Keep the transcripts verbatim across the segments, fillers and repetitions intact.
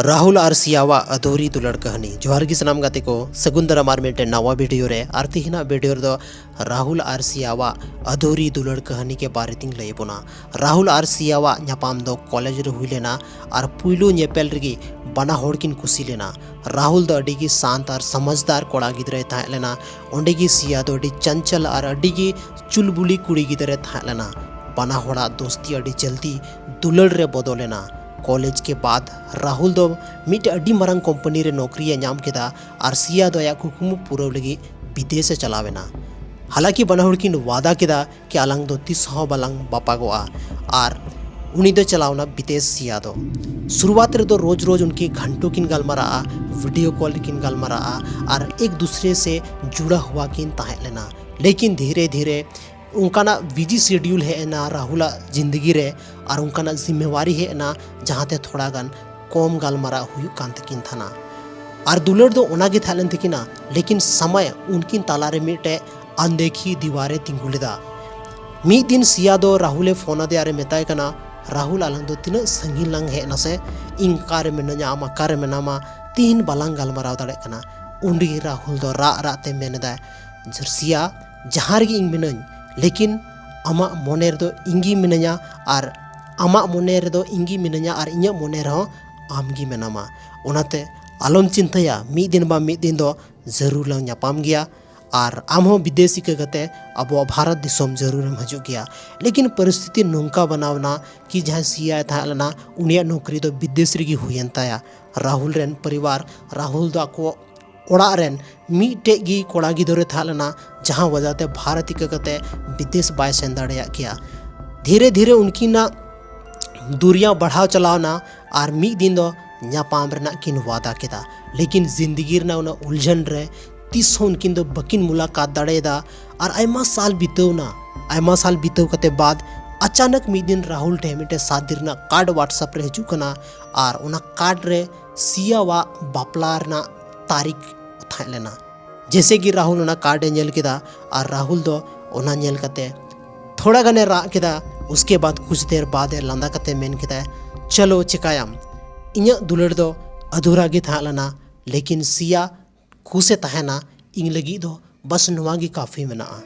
ᱨᱟᱦᱩᱞ ᱟᱨ ᱥᱤᱭᱟᱣᱟᱜ ᱟᱫᱷᱩᱨᱤ ᱫᱩᱞᱟᱹᱲ ᱠᱟᱹᱦᱱᱤ᱾ ᱡᱚᱦᱟᱨ ᱜᱮ ᱥᱟᱱᱟᱢ ᱜᱟᱛᱮ ᱠᱚ, ᱥᱟᱹᱜᱩᱱ ᱫᱟᱨᱟᱢ ᱟᱨ ᱢᱤᱫᱴᱮᱱ ᱱᱟᱣᱟ ᱵᱷᱤᱰᱤᱭᱳ ᱨᱮ᱾ ᱟᱨ ᱛᱮᱦᱮᱧᱟᱜ ᱵᱷᱤᱰᱤᱭᱳ ᱨᱮᱫᱚ ᱨᱟᱦᱩᱞ ᱟᱨ ᱥᱤᱭᱟᱣᱟᱜ ᱟᱫᱷᱩᱨᱤ ᱫᱩᱞᱟᱹᱲ ᱠᱟᱹᱦᱱᱤ ᱜᱮ ᱵᱟᱨᱮᱛᱤᱧ ᱞᱟᱹᱭ ᱟᱵᱚᱱᱟ᱾ ᱨᱟᱦᱩᱞ ᱟᱨ ᱥᱤᱭᱟᱣᱟᱜ ᱧᱟᱯᱟᱢ ᱫᱚ ᱠᱚᱞᱮᱡᱽ ᱨᱮ ᱦᱩᱭ ᱞᱮᱱᱟ ᱟᱨ ᱯᱩᱭᱞᱩ ᱧᱮᱯᱮᱞ ᱨᱮᱜᱮ ᱵᱟᱱᱟ ᱦᱚᱲ ᱠᱤᱱ ᱠᱩᱥᱤ ᱞᱮᱱᱟ᱾ ᱨᱟᱦᱩᱞ ᱫᱚ ᱟᱹᱰᱤ ᱜᱮ ᱥᱟᱱᱛ ᱟᱨ ᱥᱚᱢᱟᱡᱽᱫᱟᱨ ᱠᱚᱲᱟ ᱜᱤᱫᱽᱨᱟᱹᱭ ᱛᱟᱦᱮᱸ ᱞᱮᱱᱟ᱾ ᱚᱸᱰᱮ ᱜᱮ ᱥᱤᱭᱟ ᱫᱚ ᱟᱹᱰᱤ ᱪᱚᱧᱪᱚᱞ ᱟᱨ ᱟᱹᱰᱤ ᱜᱮ ᱪᱩᱞᱵᱩᱞᱤ ᱠᱩᱲᱤ ᱜᱤᱫᱽᱨᱟᱹᱭ ᱛᱟᱦᱮᱸ ᱞᱮᱱᱟ᱾ ᱵᱟᱱᱟ ᱦᱚᱲᱟᱜ ᱫᱳᱥᱛᱤ ᱟᱹᱰᱤ ᱡᱚᱞᱫᱤ ᱫᱩᱞᱟᱹᱲ ᱨᱮ ᱵᱚᱫᱚᱞ ᱮᱱᱟ᱾ ᱠᱚᱞᱮᱡᱽ ᱠᱮ ᱵᱟᱫ ᱨᱟᱦᱩᱞ ᱫᱚ ᱢᱤᱫᱴᱮᱱ ᱟᱹᱰᱤ ᱢᱟᱨᱟᱝ ᱠᱳᱢᱯᱟᱱᱤ ᱨᱮ ᱱᱚᱠᱨᱤᱭᱮ ᱧᱟᱢ ᱠᱮᱫᱟ ᱟᱨ ᱥᱤᱭᱟ ᱫᱚ ᱟᱭᱟᱜ ᱠᱩᱠᱢᱩ ᱯᱩᱨᱟᱹᱣ ᱞᱟᱹᱜᱤᱫ ᱵᱤᱫᱮᱥ ᱮ ᱪᱟᱞᱟᱣ ᱮᱱᱟ᱾ ᱦᱟᱞᱟᱸᱠᱤ ᱵᱟᱱᱟ ᱦᱚᱲ ᱠᱤᱱ ᱣᱟᱫᱟ ᱠᱮᱫᱟ ᱠᱤ ᱟᱞᱟᱝ ᱫᱚ ᱛᱤᱥ ᱦᱚᱸ ᱵᱟᱞᱟᱝ ᱵᱟᱯᱟᱜᱚᱜᱼᱟ᱾ ᱟᱨ ᱩᱱᱤ ᱫᱚ ᱪᱟᱞᱟᱣ ᱮᱱᱟ ᱵᱤᱫᱮᱥ ᱥᱤᱭᱟ ᱫᱚ᱾ ᱥᱩᱨᱩᱣᱟᱛ ᱨᱮᱫᱚ ᱨᱳᱡᱽ ᱨᱳᱡᱽ ᱩᱱᱠᱤᱱ ᱜᱷᱟᱱᱴᱚ ᱠᱤᱱ ᱜᱟᱞᱢᱟᱨᱟᱜᱼᱟ, ᱵᱷᱤᱰᱤᱭᱳ ᱠᱚᱞ ᱨᱮᱠᱤᱱ ᱜᱟᱞᱢᱟᱨᱟᱜᱼᱟ ᱟᱨ ᱮᱠ ᱫᱩᱥᱨᱮ ᱥᱮ ᱡᱩᱲᱟ ᱦᱩᱣᱟ ᱠᱤᱱ ᱛᱟᱦᱮᱸ ᱞᱮᱱᱟ᱾ ᱞᱮᱠᱤᱱ ᱫᱷᱤᱨᱮ ᱫᱷᱤᱨᱮ ᱚᱱᱠᱟᱱᱟᱜ ᱵᱤᱡᱤ ᱥᱮᱰᱤᱭᱩᱞ ᱦᱮᱡ ᱮᱱᱟ ᱨᱟᱦᱩᱞᱟᱜ ᱡᱤᱱᱫᱜᱤ ᱨᱮ ᱟᱨ ᱚᱱᱠᱟᱱᱟᱜ ᱡᱤᱢᱢᱮᱣᱟᱨᱤ ᱦᱮᱡ ᱮᱱᱟ ᱡᱟᱦᱟᱸᱛᱮ ᱛᱷᱚᱲᱟ ᱜᱟᱱ ᱠᱚᱢ ᱜᱟᱞᱢᱟᱨᱟᱣ ᱦᱩᱭᱩᱜ ᱠᱟᱱ ᱛᱟᱹᱠᱤᱱ ᱛᱟᱦᱮᱱᱟ᱾ ᱟᱨ ᱫᱩᱞᱟᱹᱲ ᱫᱚ ᱚᱱᱟ ᱜᱮ ᱛᱟᱦᱮᱸ ᱞᱮᱱ ᱛᱟᱹᱠᱤᱱᱟ, ᱞᱮᱠᱤᱱ ᱥᱚᱢᱚᱭ ᱩᱱᱠᱤᱱ ᱛᱟᱞᱟᱨᱮ ᱢᱤᱫᱴᱮᱡ ᱟᱱᱫᱮᱠᱷᱤ ᱫᱤᱣᱟᱨᱮ ᱛᱤᱸᱜᱩ ᱞᱮᱫᱟ᱾ ᱢᱤᱫ ᱫᱤᱱ ᱥᱤᱭᱟ ᱫᱚ ᱨᱟᱦᱩᱞ ᱮ ᱯᱷᱳᱱ ᱟᱫᱮᱭᱟ ᱟᱨ ᱮ ᱢᱮᱛᱟᱭ ᱠᱟᱱᱟ, "ᱨᱟᱦᱩᱞ, ᱟᱞᱟᱝ ᱫᱚ ᱛᱤᱱᱟᱹᱜ ᱥᱟᱺᱜᱤᱧ ᱞᱟᱝ ᱦᱮᱡ ᱮᱱᱟ ᱥᱮ? ᱤᱧ ᱚᱠᱟᱨᱮ ᱢᱤᱱᱟᱹᱧᱟ, ᱟᱢ ᱚᱠᱟᱨᱮ ᱢᱮᱱᱟᱢᱟ, ᱛᱤᱦᱤᱧ ᱵᱟᱞᱟᱝ ᱜᱟᱞᱢᱟᱨᱟᱣ ᱫᱟᱲᱮᱭᱟᱜ ᱠᱟᱱᱟ?" ᱩᱱᱨᱮᱜᱮ ᱨᱟᱦᱩᱞ ᱫᱚ ᱨᱟᱜ ᱨᱟᱜ ᱛᱮ ᱢᱮᱱ ᱮᱫᱟᱭ, "ᱥᱤᱭᱟ, ᱡᱟᱦᱟᱸ ᱨᱮᱜᱮ ᱤᱧ ᱢᱤᱱᱟᱹᱧ, ᱞᱮᱠᱤᱱ ᱟᱢᱟᱜ ᱢᱚᱱᱮ ᱨᱮᱫᱚ ᱤᱧ ᱜᱮ ᱢᱤᱱᱟᱹᱧᱟ ᱟᱨ ᱟᱢᱟᱜ ᱢᱚᱱᱮ ᱨᱮᱫᱚ ᱤᱧ ᱜᱮ ᱢᱤᱱᱟᱹᱧᱟ ᱟᱨ ᱤᱧᱟᱹᱜ ᱢᱚᱱᱮ ᱨᱮᱦᱚᱸ ᱟᱢ ᱜᱮ ᱢᱮᱱᱟᱢᱟ᱾ ᱚᱱᱟᱛᱮ ᱟᱞᱚᱢ ᱪᱤᱱᱛᱟᱹᱭᱟ, ᱢᱤᱫ ᱫᱤᱱ ᱵᱟᱝ ᱢᱤᱫ ᱫᱤᱱ ᱫᱚ ᱡᱟᱹᱨᱩᱲ ᱞᱟᱝ ᱧᱟᱯᱟᱢ ᱜᱮᱭᱟ ᱟᱨ ᱟᱢ ᱦᱚᱸ ᱵᱤᱫᱮᱥ ᱤᱠᱟᱹ ᱠᱟᱛᱮ ᱟᱵᱚᱣᱟᱜ ᱵᱷᱟᱨᱚᱛ ᱫᱤᱥᱚᱢ ᱡᱟᱹᱨᱩᱲᱮᱢ ᱦᱤᱡᱩᱜ ᱜᱮᱭᱟ᱾" ᱞᱮᱠᱤᱱ ᱯᱚᱨᱤᱥᱛᱷᱤᱛᱤ ᱱᱚᱝᱠᱟ ᱵᱮᱱᱟᱣ ᱮᱱᱟ ᱠᱤ ᱡᱟᱦᱟᱸᱭ ᱥᱤᱭᱟᱭ ᱛᱟᱦᱮᱸ ᱞᱮᱱᱟ, ᱩᱱᱤᱭᱟᱜ ᱱᱚᱠᱨᱤ ᱫᱚ ᱵᱤᱫᱮᱥ ᱨᱮᱜᱮ ᱦᱩᱭᱮᱱ ᱛᱟᱭᱟ᱾ ᱨᱟᱦᱩᱞ ᱨᱮᱱ ᱯᱚᱨᱤᱵᱟᱨ, ᱨᱟᱦᱩᱞ ᱫᱚ ᱟᱠᱚ ᱚᱲᱟᱜ ᱨᱮᱱ ᱢᱤᱫᱴᱮᱡ ᱜᱮ ᱠᱚᱲᱟ ᱜᱤᱫᱽᱨᱟᱹ ᱛᱟᱦᱮᱸ ᱞᱮᱱᱟ, ᱡᱟᱦᱟᱸ ᱣᱟᱡᱟᱛᱮ ᱵᱷᱟᱨᱚᱛ ᱤᱠᱟᱹ ᱠᱟᱛᱮ ᱵᱤᱫᱮᱥ ᱵᱟᱭ ᱥᱮᱱ ᱫᱟᱲᱮᱭᱟᱜ ᱠᱮᱭᱟ᱾ ᱫᱷᱤᱨᱮ ᱫᱷᱤᱨᱮ ᱩᱱᱠᱤᱱᱟᱜ ᱫᱩᱨᱤᱭᱟ ᱵᱟᱲᱦᱟᱣ ᱪᱟᱞᱟᱣ ᱮᱱᱟ ᱟᱨ ᱢᱤᱫ ᱫᱤᱱ ᱫᱚ ᱧᱟᱯᱟᱢ ᱨᱮᱱᱟᱜ ᱠᱤᱱ ᱣᱟᱫᱟ ᱠᱮᱫᱟ᱾ ᱞᱮᱠᱤᱱ ᱡᱤᱱᱫᱜᱤ ᱨᱮᱱᱟᱜ ᱚᱱᱟ ᱩᱞᱡᱷᱟᱱ ᱨᱮ ᱛᱤᱥ ᱦᱚᱸ ᱩᱱᱠᱤᱱ ᱫᱚ ᱵᱟᱹᱠᱤᱱ ᱢᱩᱞᱟᱠᱟᱛ ᱫᱟᱲᱮᱭᱟᱫᱟ᱾ ᱟᱨ ᱟᱭᱢᱟ ᱥᱟᱞ ᱵᱤᱛᱟᱹᱣ ᱮᱱᱟ᱾ ᱟᱭᱢᱟ ᱥᱟᱞ ᱵᱤᱛᱟᱹᱣ ᱠᱟᱛᱮ ᱵᱟᱫ ᱟᱪᱟᱱᱚᱠ ᱢᱤᱫ ᱫᱤᱱ ᱨᱟᱦᱩᱞ ᱴᱷᱮᱱ ᱢᱤᱫᱴᱮᱱ ᱥᱟᱫᱤ ᱨᱮᱱᱟᱜ ᱠᱟᱨᱰ WhatsApp ᱨᱮ ᱦᱤᱡᱩᱜ ᱠᱟᱱᱟ ᱟᱨ ᱚᱱᱟ ᱠᱟᱨᱰ ᱨᱮ ᱥᱤᱭᱟᱣᱟᱜ ᱵᱟᱯᱞᱟ ᱨᱮᱱᱟᱜ ᱛᱟᱨᱤᱠᱷ ᱛᱟᱦᱮᱸ ᱞᱮᱱᱟ᱾ ᱡᱮᱥᱮ ᱜᱮ ᱨᱟᱦᱩᱞ ᱚᱱᱟ ᱠᱟᱨᱰ ᱮ ᱧᱮᱞ ᱠᱮᱫᱟ ᱟᱨ ᱨᱟᱦᱩᱞ ᱫᱚ ᱚᱱᱟ ᱧᱮᱞ ᱠᱟᱛᱮ ᱛᱷᱚᱲᱟ ᱜᱟᱱᱮ ᱨᱟᱜ ᱠᱮᱫᱟ᱾ ᱩᱥᱠᱮ ᱵᱟᱫ ᱠᱩᱪ ᱫᱮᱨ ᱵᱟᱫ ᱮ ᱞᱟᱸᱫᱟ ᱠᱟᱛᱮ ᱢᱮᱱ ᱠᱮᱫᱟᱭ, "ᱪᱚᱞᱚ, ᱪᱤᱠᱟᱭᱟᱢ, ᱤᱧᱟᱹᱜ ᱫᱩᱞᱟᱹᱲ ᱫᱚ ᱟᱫᱷᱩᱨᱟ ᱜᱮ ᱛᱟᱦᱮᱸ ᱞᱮᱱᱟ, ᱞᱮᱠᱤᱱ ᱥᱤᱭᱟ ᱠᱷᱩᱥᱮ ᱛᱟᱦᱮᱱᱟ, ᱤᱧ ᱞᱟᱹᱜᱤᱫ ᱫᱚ ᱵᱟᱥ ᱱᱚᱣᱟ ᱜᱮ ᱠᱟᱯᱷᱤ ᱢᱮᱱᱟᱜᱼᱟ᱾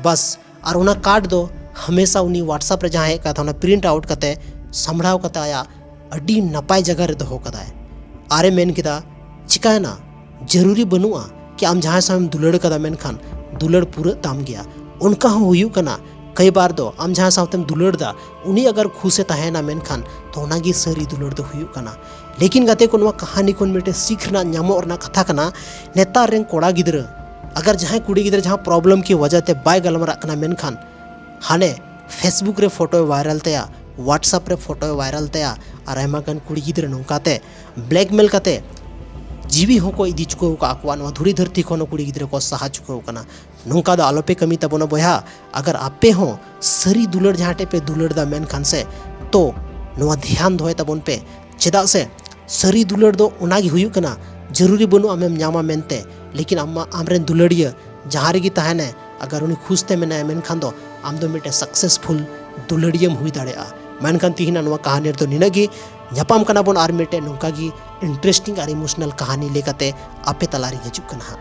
ᱵᱟᱥ, ᱟᱨ ᱚᱱᱟ ᱠᱟᱨᱰ ᱫᱚ ᱦᱟᱢᱮᱥᱟ ᱩᱱᱤ WhatsApp ᱨᱮ ᱡᱟᱦᱟᱸ ᱦᱮᱡ ᱠᱟᱛᱷᱟ, ᱚᱱᱟ ᱯᱨᱤᱱᱴ ᱟᱣᱩᱴ ᱠᱟᱛᱮ ᱥᱟᱢᱵᱲᱟᱣ ᱠᱟᱛᱮ ᱟᱭᱟᱜ ᱟᱹᱰᱤ ᱱᱟᱯᱟᱭ ᱡᱟᱭᱜᱟ ᱨᱮ ᱫᱚᱦᱚ ᱠᱟᱫᱟᱭ᱾ ᱟᱨᱮ ᱢᱮᱱ ᱠᱮᱫᱟ, ᱪᱤᱠᱟᱭᱮᱱᱟ? ᱡᱟᱹᱨᱩᱨᱤ ᱵᱟᱹᱱᱩᱜᱼᱟ ᱠᱤ ᱟᱢ ᱡᱟᱦᱟᱸᱭ ᱥᱟᱶᱮᱢ ᱫᱩᱞᱟᱹᱲ ᱠᱟᱫᱟ ᱢᱮᱱᱠᱷᱟᱱ ᱫᱩᱞᱟᱹᱲ ᱯᱩᱨᱟᱹᱜ ᱛᱟᱢ ᱜᱮᱭᱟ᱾ ᱚᱱᱠᱟ ᱦᱚᱸ ᱦᱩᱭᱩᱜ ᱠᱟᱱᱟ, ᱠᱟᱹᱭ ᱵᱟᱨ ᱫᱚ ᱟᱢ ᱡᱟᱦᱟᱸᱭ ᱥᱟᱶᱛᱮᱢ ᱫᱩᱞᱟᱹᱲ ᱫᱟ ᱩᱱᱤ ᱟᱜᱟᱨ ᱠᱷᱩᱥᱮ ᱛᱟᱦᱮᱱᱟ ᱢᱮᱱᱠᱷᱟᱱ ᱛᱚ ᱚᱱᱟᱜᱮ ᱥᱟᱹᱨᱤ ᱫᱩᱞᱟᱹᱲ ᱫᱚ ᱦᱩᱭᱩᱜ ᱠᱟᱱᱟ᱾ ᱞᱮᱠᱤᱱ ᱜᱟᱛᱮ ᱠᱚ, ᱱᱚᱣᱟ ᱠᱟᱹᱦᱱᱤ ᱠᱷᱚᱱ ᱢᱤᱫᱴᱮᱱ ᱥᱤᱠᱷ ᱨᱮᱱᱟᱜ ᱧᱟᱢᱚᱜ ᱨᱮᱱᱟᱜ ᱠᱟᱛᱷᱟ ᱠᱟᱱᱟ᱾ ᱱᱮᱛᱟᱨ ᱨᱮᱱ ᱠᱚᱲᱟ ᱜᱤᱫᱽᱨᱟᱹ ᱟᱜᱟᱨ ᱡᱟᱦᱟᱸᱭ ᱠᱩᱲᱤ ᱜᱤᱫᱽᱨᱟᱹ ᱡᱟᱦᱟᱸ ᱯᱨᱚᱵᱞᱮᱢ ᱠᱤ ᱣᱟᱡᱟ ᱛᱮ ᱵᱟᱭ ᱜᱟᱞᱢᱟᱨᱟᱜ ᱠᱟᱱᱟ ᱢᱮᱱᱠᱷᱟᱱ ᱦᱟᱱᱮ Facebook ᱨᱮ ᱯᱷᱳᱴᱳᱭ ᱵᱷᱟᱭᱨᱟᱞ ᱛᱟᱭᱟ, WhatsApp ᱨᱮ ᱯᱷᱳᱴᱳᱭ ᱵᱷᱟᱭᱨᱟᱞ ᱛᱟᱭᱟ, ᱟᱨ ᱟᱭᱢᱟ ᱜᱟᱱ ᱠᱩᱲᱤ ᱜᱤᱫᱽᱨᱟᱹ ᱱᱚᱝᱠᱟ ᱛᱮ ᱵᱞᱮᱠᱢᱮᱞ ᱠᱟᱛᱮ ᱡᱤᱣᱤ ᱦᱚᱸᱠᱚ ᱤᱫᱤ ᱪᱩᱠᱟᱹᱣ ᱠᱟᱜ ᱠᱚᱣᱟ᱾ ᱱᱚᱣᱟ ᱫᱷᱩᱲᱤ ᱫᱷᱟᱹᱨᱛᱤ ᱠᱷᱚᱱ ᱦᱚᱸ ᱠᱩᱲᱤ ᱜᱤᱫᱽᱨᱟᱹ ᱠᱚ ᱥᱟᱦᱟ ᱪᱩᱠᱟᱹᱣ ᱠᱟᱱᱟ᱾ ᱱᱚᱝᱠᱟ ᱫᱚ ᱟᱞᱚᱯᱮ ᱠᱟᱹᱢᱤ ᱛᱟᱵᱚᱱᱟ ᱵᱚᱭᱦᱟ᱾ ᱟᱜᱟᱨ ᱟᱯᱮ ᱦᱚᱸ ᱥᱟᱹᱨᱤ ᱫᱩᱞᱟᱹᱲ ᱡᱟᱦᱟᱸ ᱴᱷᱮᱡ ᱯᱮ ᱫᱩᱞᱟᱹᱲ ᱫᱟ ᱢᱮᱱᱠᱷᱟᱱ ᱥᱮ, ᱛᱚ ᱱᱚᱣᱟ ᱫᱷᱮᱭᱟᱱ ᱫᱚᱦᱚᱭ ᱛᱟᱵᱚᱱ ᱯᱮ᱾ ᱪᱮᱫᱟᱜ ᱥᱮ ᱥᱟᱹᱨᱤ ᱫᱩᱞᱟᱹᱲ ᱫᱚ ᱚᱱᱟ ᱜᱮ ᱦᱩᱭᱩᱜ ᱠᱟᱱᱟ, ᱡᱟᱹᱨᱩᱨᱤ ᱵᱟᱹᱱᱩᱜ ᱟᱢᱮᱢ ᱧᱟᱢᱟ ᱢᱮᱱᱛᱮ, ᱞᱮᱠᱤᱱ ᱟᱢ ᱢᱟ ᱟᱢᱨᱮᱱ ᱫᱩᱞᱟᱹᱲᱤᱭᱟᱹ ᱡᱟᱦᱟᱸ ᱨᱮᱜᱮ ᱛᱟᱦᱮᱱᱟᱭ, ᱟᱜᱟᱨ ᱩᱱᱤ ᱠᱷᱩᱥ ᱛᱮ ᱢᱮᱱᱟᱭᱟ ᱢᱮᱱᱠᱷᱟᱱ ᱫᱚ ᱟᱢ ᱫᱚ ᱢᱤᱫᱴᱮᱱ ᱥᱟᱠᱥᱮᱥᱯᱷᱩᱞ ᱫᱩᱞᱟᱹᱲᱤᱭᱟᱹᱢ ᱦᱩᱭ ᱫᱟᱲᱮᱭᱟᱜᱼᱟ᱾ ᱢᱮᱱᱠᱷᱟᱱ ᱛᱤᱦᱤᱧᱟᱜ ᱱᱚᱣᱟ ᱠᱟᱹᱦᱱᱤ ᱨᱮᱫᱚ ᱱᱤᱱᱟᱹᱜ ᱜᱮ᱾ ᱧᱟᱯᱟᱢ ᱠᱟᱱᱟ ᱵᱚᱱ ᱟᱨ ᱢᱤᱫᱴᱮᱱ ᱱᱚᱝᱠᱟ ᱜᱮ ᱤᱱᱴᱟᱨᱮᱥᱴᱤᱝ ᱟᱨ ᱤᱢᱳᱥᱚᱱᱟᱞ ᱠᱟᱹᱦᱱᱤ ᱞᱟᱹᱭ ᱠᱟᱛᱮ ᱟᱯᱮ ᱛᱟᱞᱟᱨᱤᱧ ᱦᱤᱡᱩᱜ ᱠᱟᱱᱟ ᱦᱟᱸᱜ᱾